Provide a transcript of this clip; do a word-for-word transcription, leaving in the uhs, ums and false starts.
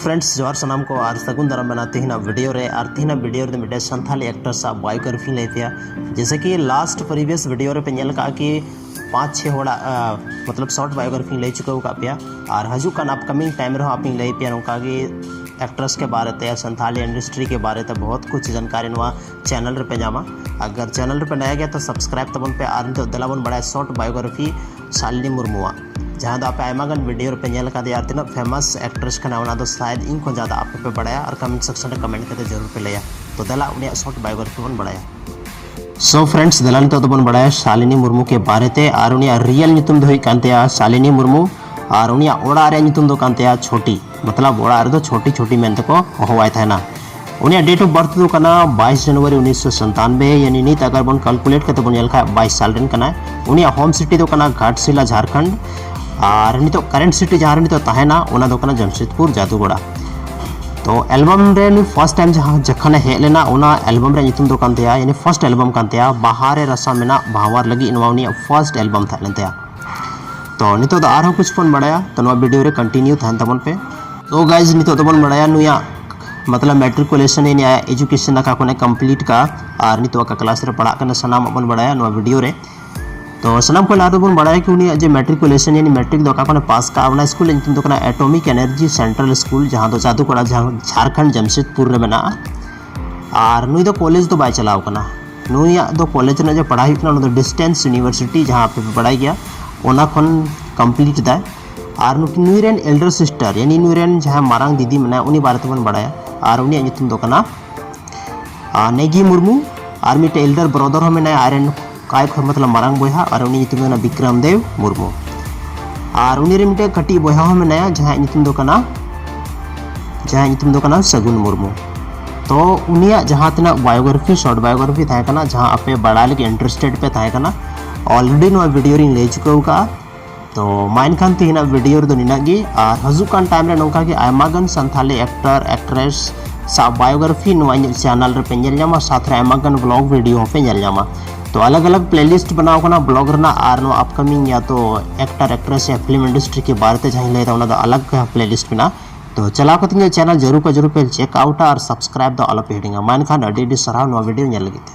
Friends, जोहार ᱥᱟᱱᱟᱢ ᱠᱚ ᱟᱨ ᱥᱟᱹᱜᱩᱱ ᱫᱟᱨᱟᱢ ᱢᱮᱱᱟᱜ ᱛᱮᱦᱮᱧᱟᱜ ᱵᱷᱤᱰᱤᱭᱳ ᱨᱮ᱾ ᱟᱨ ᱛᱮᱦᱮᱧᱟᱜ ᱵᱷᱤᱰᱤᱭᱳ ᱨᱮᱫᱚ ᱢᱤᱫᱴᱮᱱ ᱥᱟᱱᱛᱷᱟᱞᱤ ᱮᱠᱴᱨᱮᱥ ᱟᱜ ᱵᱟᱭᱳᱜᱨᱟᱯᱷᱤᱧ ᱞᱟᱹᱭ ᱟᱯᱮᱭᱟ᱾ ᱡᱮᱭᱥᱮ ᱠᱤ ᱞᱟᱥᱴ ᱯᱨᱤᱵᱷᱤᱭᱟᱥ ᱵᱷᱤᱰᱤᱭᱳ ᱨᱮᱯᱮ ᱧᱮᱞ ᱠᱟᱜᱼᱟ ᱠᱤ ᱯᱟᱸᱪ ᱪᱷᱮ ᱦᱚᱲᱟᱜ ᱟ, ᱢᱚᱛᱞᱚᱵ ᱥᱚᱨᱴ ᱵᱟᱭᱳᱜᱨᱟᱯᱷᱤᱧ ᱞᱟᱹᱭ ᱪᱩᱠᱟᱹᱣ ᱟᱠᱟᱫ ᱯᱮᱭᱟ᱾ ᱟᱨ ᱦᱤᱡᱩᱜ ᱠᱟᱱ ᱟᱯᱠᱟᱢᱤᱝ ᱴᱟᱭᱤᱢ ᱨᱮᱦᱚᱸ ᱟᱯᱮᱧ ᱞᱟᱹᱭ ᱟᱯᱮᱭᱟ ᱱᱚᱝᱠᱟ ᱜᱮ ᱮᱠᱴᱨᱮᱥ ᱠᱮ ᱵᱟᱨᱮ ᱛᱮ, ᱥᱟᱱᱛᱷᱟᱞᱤ ᱤᱱᱰᱟᱥᱴᱨᱤ ᱠᱮ ᱵᱟᱨᱮ ᱛᱮ ᱵᱚᱦᱩᱛ ᱠᱩᱪ ᱡᱟᱱᱠᱟᱨᱤ ᱱᱚᱣᱟ ᱪᱮᱱᱮᱞ ᱨᱮᱯᱮ ᱧᱟᱢᱟ᱾ ᱟᱜᱟᱨ ᱪᱮᱱᱮᱞ ᱨᱮᱯᱮ ᱱᱟᱭᱟ ᱜᱮᱭᱟ ᱛᱚ ᱥᱟᱵᱥᱠᱨᱟᱭᱤᱵ ᱛᱟᱵᱚᱱ ᱯᱮ᱾ ᱟᱨ ᱱᱤᱛᱚᱜ ᱫᱮᱞᱟ ᱵᱚᱱ ᱵᱟᱲᱟᱭᱟ ᱥᱚᱨᱴ ᱵᱟᱭᱳᱜᱨᱟᱯᱷᱤ ᱥᱟᱞᱤᱱᱤ ᱢᱩᱨᱢᱩᱣᱟᱜ, ᱡᱟᱦᱟᱸ ᱫᱚ ᱟᱯᱮ ᱟᱭᱢᱟ ᱜᱟᱱ ᱵᱷᱤᱰᱤᱭᱳ ᱨᱮᱯᱮ ᱧᱮᱞ ᱟᱠᱟᱫᱮᱭᱟ ᱟᱨ ᱛᱤᱱᱟᱹᱜ ᱯᱷᱮᱢᱟᱥ ᱮᱠᱴᱨᱮᱥ ᱠᱟᱱᱟ ᱚᱱᱟ ᱫᱚ ᱥᱟᱭᱟᱫ ᱤᱧ ᱠᱷᱚᱱ ᱡᱟᱫᱟ ᱟᱯᱮ ᱯᱮ ᱵᱟᱲᱟᱭᱟ᱾ ᱟᱨ ᱠᱚᱢᱮᱱᱴ ᱥᱮᱠᱥᱚᱱ ᱨᱮ ᱠᱚᱢᱮᱱᱴ ᱠᱟᱛᱮ ᱡᱟᱹᱨᱩᱲ ᱯᱮ ᱞᱟᱹᱭᱟ᱾ ᱛᱚ ᱫᱮᱞᱟ ᱩᱱᱤᱭᱟᱜ ᱥᱚᱨᱴ ᱵᱟᱭᱳᱜᱨᱟᱯᱷᱤ ᱵᱚᱱ ᱵᱟᱲᱟᱭᱟ᱾ ᱥᱳ ᱯᱷᱨᱮᱱᱰᱥ, ᱫᱮᱞᱟ ᱱᱤᱛᱚᱜ ᱫᱚᱵᱚᱱ ᱵᱟᱲᱟᱭᱟ ᱥᱟᱞᱤᱱᱤ ᱢᱩᱨᱢᱩ ᱠᱮ ᱵᱟᱨᱮ ᱛᱮ᱾ ᱟᱨ ᱩᱱᱤᱭᱟᱜ ᱨᱤᱭᱮᱞ ᱧᱩᱛᱩᱢ ᱫᱚ ᱦᱩᱭᱩᱜ ᱠᱟᱱ ᱛᱟᱭᱟ ᱥᱟᱞᱤᱱᱤ ᱢᱩᱨᱢᱩ᱾ ᱟᱨ ᱩᱱᱤᱭᱟᱜ ᱚᱲᱟᱜ ᱨᱮᱭᱟᱜ ᱧᱩᱛᱩᱢ ᱫᱚ ᱠᱟᱱ ᱛᱟᱭᱟ ᱪᱷᱳᱴᱤ, ᱢᱚᱛᱞᱚᱵ ᱚᱲᱟᱜ ᱨᱮᱫᱚ ᱪᱷᱳᱴᱤ ᱪᱷᱳᱴᱤ ᱢᱮᱱᱛᱮ ᱠᱚ ᱦᱚᱦᱚᱣᱟᱭ ᱛᱟᱦᱮᱱᱟ᱾ ᱩᱱᱤᱭᱟᱜ ᱰᱮᱴ ᱚᱯᱷ ᱵᱟᱨᱛᱷ ᱫᱚ ᱠᱟᱱᱟ ᱵᱟᱭᱤᱥ ᱡᱟᱱᱩᱣᱟᱨᱤ ᱩᱱᱤᱥᱥᱚ ᱥᱟᱛᱟᱱᱵᱮ, ᱭᱟᱱᱤ ᱱᱤᱛ ᱟᱜᱟᱨ ᱵᱚᱱ ᱠᱟᱞᱠᱩᱞᱮᱴ ᱠᱟᱛᱮ ᱵᱚᱱ ᱧᱮᱞ ᱠᱷᱟᱱ ᱵᱟᱭᱤᱥ ᱥᱟᱞ ᱨᱮᱱ ᱠᱟᱱᱟᱭ᱾ ᱩᱱᱤᱭᱟᱜ ᱦᱳᱢ ᱥᱤᱴᱤ ᱫᱚ ᱠᱟᱱᱟ ᱜᱷᱟᱴᱥᱤᱞᱟ, ᱡᱷᱟᱲᱠᱷᱚᱸᱰ᱾ ᱟᱨ ᱱᱤᱛᱚᱜ ᱠᱟᱨᱮᱱᱴ ᱥᱤᱴᱤ ᱡᱟᱦᱟᱸ ᱨᱮ ᱱᱤᱛᱚᱜ ᱛᱟᱦᱮᱱᱟ ᱚᱱᱟ ᱫᱚ ᱠᱟᱱᱟ ᱡᱟᱢᱥᱮᱫᱽᱯᱩᱨ, ᱡᱟᱫᱩᱜᱚᱲᱟ᱾ ᱛᱚ ᱮᱞᱵᱟᱢ ᱨᱮ ᱱᱩᱭ ᱯᱷᱟᱥᱴ ᱴᱟᱭᱤᱢ ᱡᱟᱦᱟᱸ ᱡᱚᱠᱷᱚᱱᱮ ᱦᱮᱡ ᱞᱮᱱᱟ ᱚᱱᱟ ᱮᱞᱵᱟᱢ ᱨᱮᱭᱟᱜ ᱧᱩᱛᱩᱢ ᱫᱚ ᱠᱟᱱ ᱛᱟᱭᱟ, ᱭᱟᱱᱤ ᱯᱷᱟᱥᱴ ᱮᱞᱵᱟᱢ ᱠᱟᱱ ᱛᱟᱭᱟ ᱵᱟᱦᱟ ᱨᱮ ᱨᱟᱥᱟ ᱢᱮᱱᱟᱜ ᱵᱷᱟᱶᱟᱨ ᱞᱟᱹᱜᱤᱫ, ᱱᱚᱣᱟ ᱩᱱᱤᱭᱟᱜ ᱯᱷᱟᱥᱴ ᱮᱞᱵᱟᱢ ᱛᱟᱦᱮᱸ ᱞᱮᱱ ᱛᱟᱭᱟ᱾ ᱛᱚ ᱱᱤᱛᱚᱜ ᱫᱚ ᱟᱨᱦᱚᱸ ᱠᱩᱪ ᱵᱚᱱ ᱵᱟᱲᱟᱭᱟ, ᱛᱚ ᱱᱚᱣᱟ ᱵᱷᱤᱰᱤᱭᱳ ᱨᱮ ᱠᱚᱱᱴᱤᱱᱤᱭᱩ ᱛᱟᱦᱮᱱ ᱛᱟᱵᱚᱱ ᱯᱮ᱾ ᱛᱚ ᱜᱟᱭᱤᱡᱽ, ᱱᱤᱛᱚᱜ ᱫᱚᱵᱚᱱ ᱵᱟᱲᱟᱭᱟ ᱱᱩᱭᱟᱜ ᱢᱚᱛᱞᱚᱵ ᱢᱮᱴᱨᱤᱠᱩᱞᱮᱥᱚᱱ, ᱭᱟᱱᱤ ᱟᱭᱟᱜ ᱮᱡᱩᱠᱮᱥᱚᱱ ᱚᱠᱟ ᱠᱷᱚᱱᱮ ᱠᱚᱢᱯᱞᱤᱴ ᱠᱟᱜᱼᱟ ᱟᱨ ᱱᱤᱛᱚᱜ ᱚᱠᱟ ᱠᱞᱟᱥ ᱨᱮ ᱯᱟᱲᱦᱟᱜ ᱠᱟᱱᱟ ᱥᱟᱱᱟᱢᱟᱜ ᱵᱚᱱ ᱵᱟᱲᱟᱭᱟ ᱱᱚᱣᱟ ᱵᱷᱤᱰᱤᱭᱳ ᱨᱮ᱾ ᱛᱚ ᱥᱟᱱᱟᱢ ᱠᱷᱚᱱ ᱞᱟᱦᱟ ᱫᱚᱵᱚᱱ ᱵᱟᱲᱟᱭᱟ ᱠᱤ ᱩᱱᱤᱭᱟᱜ ᱡᱮ ᱢᱮᱴᱨᱤᱠᱩᱞᱮᱥᱚᱱ ᱭᱟᱱᱤ ᱢᱮᱴᱨᱤᱠ ᱫᱚ ᱚᱠᱟ ᱠᱷᱚᱱᱮ ᱯᱟᱥ ᱠᱟᱜᱼᱟ, ᱚᱱᱟ ᱥᱠᱩᱞ ᱨᱮᱭᱟᱜ ᱧᱩᱛᱩᱢ ᱫᱚ ᱠᱟᱱᱟ ᱮᱴᱚᱢᱤᱠ ᱮᱱᱟᱨᱡᱤ ᱥᱮᱱᱴᱨᱟᱞ ᱥᱠᱩᱞ, ᱡᱟᱦᱟᱸ ᱫᱚ ᱡᱟᱫᱩᱜᱚᱲᱟ, ᱡᱷᱟᱲ-, ᱡᱷᱟᱲᱠᱷᱚᱸᱰ, ᱡᱟᱢᱥᱮᱫᱽᱯᱩᱨ ᱨᱮ ᱢᱮᱱᱟᱜᱼᱟ᱾ ᱟᱨ ᱱᱩᱭ ᱫᱚ ᱠᱚᱞᱮᱡᱽ ᱫᱚ ᱵᱟᱭ ᱪᱟᱞᱟᱣ ᱠᱟᱱᱟ᱾ ᱱᱩᱭᱟᱜ ᱫᱚ ᱠᱚᱞᱮᱡᱽ ᱨᱮᱱᱟᱜ ᱡᱮ ᱯᱟᱲᱦᱟᱣ ᱦᱩᱭᱩᱜ ᱠᱟᱱᱟ ᱚᱱᱟ ᱫᱚ ᱰᱤᱥᱴᱮᱱᱥ ᱤᱭᱩᱱᱤᱵᱷᱟᱨᱥᱤᱴᱤ, ᱡᱟᱦᱟᱸ ᱟᱯᱮ ᱯᱮ ᱵᱟᱲᱟᱭ ᱜᱮᱭᱟ, ᱚᱱᱟ ᱠᱷᱚᱱ ᱠᱚᱢᱯᱞᱤᱴ ᱮᱫᱟᱭ᱾ ᱟᱨ ᱱᱩᱠᱤᱱ, ᱱᱩᱭ ᱨᱮᱱ ᱮᱞᱰᱟᱨ ᱥᱤᱥᱴᱟᱨ ᱭᱟᱱᱤ ᱱᱩᱭ ᱨᱮᱱ ᱡᱟᱦᱟᱸᱭ ᱢᱟᱨᱟᱝ ᱫᱤᱫᱤ ᱢᱮᱱᱟᱭᱟ ᱩᱱᱤ ᱵᱟᱨᱮ ᱛᱮᱵᱚᱱ ᱵᱟᱲᱟᱭᱟ᱾ ᱟᱨ ᱩᱱᱤᱭᱟᱜ ᱧᱩᱛᱩᱢ ᱫᱚ ᱠᱟᱱᱟ ᱟᱨ ᱱᱮᱜᱤ ᱢᱩᱨᱢᱩ᱾ ᱟᱨ ᱢᱤᱫᱴᱮᱱ ᱮᱞᱰᱟᱨ ᱵᱨᱚᱫᱟᱨ ᱦᱚᱸ ᱢᱮᱱᱟᱭᱟ ᱟᱡ ᱨᱮᱱ ᱟᱡ ᱠᱷᱚᱱ ᱢᱚᱛᱞᱚᱵ ᱢᱟᱨᱟᱝ ᱵᱚᱭᱦᱟ, ᱟᱨ ᱩᱱᱤ ᱧᱩᱛᱩᱢ ᱫᱚ ᱠᱟᱱᱟ ᱵᱤᱠᱨᱚᱢ ᱫᱮᱵ ᱢᱩᱨᱢᱩ᱾ ᱟᱨ ᱩᱱᱤ ᱨᱮᱱ ᱢᱤᱫᱴᱮᱱ ᱠᱟᱹᱴᱤᱡ ᱵᱚᱭᱦᱟ ᱦᱚᱸ ᱢᱮᱱᱟᱭᱟ ᱡᱟᱦᱟᱸᱭᱟᱜ ᱧᱩᱛᱩᱢ ᱫᱚ ᱠᱟᱱᱟ ᱡᱟᱦᱟᱸᱭᱟᱜ ᱧᱩᱛᱩᱢ ᱫᱚ ᱠᱟᱱᱟ ᱥᱟᱹᱜᱩᱱ ᱢᱩᱨᱢᱩ᱾ ᱛᱚ ᱩᱱᱤᱭᱟᱜ ᱡᱟᱦᱟᱸ ᱛᱤᱱᱟᱹᱜ ᱵᱟᱭᱳᱜᱨᱟᱯᱷᱤ, ᱥᱚᱨᱴ ᱵᱟᱭᱳᱜᱨᱟᱯᱷᱤ ᱛᱟᱦᱮᱸ ᱠᱟᱱᱟ, ᱡᱟᱦᱟᱸ ᱟᱯᱮ ᱵᱟᱲᱟᱭ ᱞᱟᱹᱜᱤᱫ ᱤᱱᱴᱟᱨᱮᱥᱴᱮᱰ ᱯᱮ ᱛᱟᱦᱮᱸ ᱠᱟᱱᱟ, ᱚᱞᱨᱮᱰᱤ ᱱᱚᱣᱟ ᱵᱷᱤᱰᱤᱭᱳ ᱨᱤᱧ ᱞᱟᱹᱭ ᱪᱩᱠᱟᱹᱣ ᱠᱟᱜᱼᱟ᱾ ᱛᱚ ᱢᱟ ᱮᱱᱠᱷᱟᱱ ᱛᱮᱦᱮᱧᱟᱜ ᱵᱷᱤᱰᱤᱭᱳ ᱨᱮᱫᱚ ᱱᱤᱱᱟᱹᱜ ᱜᱮ, ᱟᱨ ᱦᱤᱡᱩᱜ ᱠᱟᱱ ᱴᱟᱭᱤᱢ ᱨᱮ ᱱᱚᱝᱠᱟ ᱜᱮ ᱟᱭᱢᱟ ᱜᱟᱱ ᱥᱟᱱᱛᱷᱟᱞᱤ ᱮᱠᱴᱟᱨ ᱮᱠᱴᱨᱮᱥ ᱥᱟᱶ ᱵᱟᱭᱳᱜᱨᱟᱯᱷᱤ ᱱᱚᱣᱟ ᱤᱧᱟᱹᱜ ᱪᱮᱱᱮᱞ ᱨᱮᱯᱮ ᱧᱮᱞ ᱧᱟᱢᱟ, ᱥᱟᱶᱛᱮ ᱨᱮ ᱟᱭᱢᱟ ᱜᱟᱱ ᱵᱞᱚᱜ ᱵᱷᱤᱰᱤᱭᱳ ᱦᱚᱸᱯᱮ ᱧᱮᱞ ᱧᱟᱢᱟ᱾ ᱛᱚ ᱟᱞᱟᱜᱽ ᱟᱞᱟᱜᱽ ᱯᱞᱮᱞᱤᱥᱴ ᱵᱮᱱᱟᱣ ᱠᱟᱱᱟ ᱵᱞᱚᱜ ᱨᱮᱱᱟᱜ, ᱟᱨ ᱱᱚᱣᱟ ᱟᱯᱠᱟᱢᱤᱝ ᱭᱟ ᱛᱚ ᱮᱠᱴᱟᱨ ᱮᱠᱴᱨᱮᱥ ᱭᱟ ᱯᱷᱤᱞᱢ ᱤᱱᱰᱟᱥᱴᱨᱤ ᱠᱮ ᱵᱟᱨᱮ ᱛᱮ ᱡᱟᱦᱟᱸᱧ ᱞᱟᱹᱭᱫᱟ ᱚᱱᱟ ᱫᱚ ᱟᱞᱟᱜᱽ ᱯᱞᱮᱞᱤᱥᱴ ᱢᱮᱱᱟᱜᱼᱟ᱾ ᱛᱚ ᱪᱟᱞᱟᱣ ᱠᱟᱛᱮ ᱤᱧᱟᱹᱜ ᱪᱮᱱᱮᱞ ᱡᱟᱹᱨᱩᱲ ᱠᱚ ᱡᱟᱹᱨᱩᱲ ᱯᱮ ᱪᱮᱠ ᱟᱣᱩᱴᱟ ᱟᱨ ᱥᱟᱵᱥᱠᱨᱟᱭᱤᱵ ᱫᱚ ᱟᱞᱚᱯᱮ ᱦᱤᱲᱤᱧᱟ᱾ ᱢᱟ ᱮᱱᱠᱷᱟᱱ ᱟᱹᱰᱤ ᱟᱹᱰᱤ ᱥᱟᱨᱦᱟᱣ ᱱᱚᱣᱟ ᱵᱷᱤᱰᱤᱭᱳ ᱧᱮᱞ ᱞᱟᱹᱜᱤᱫ ᱛᱮ᱾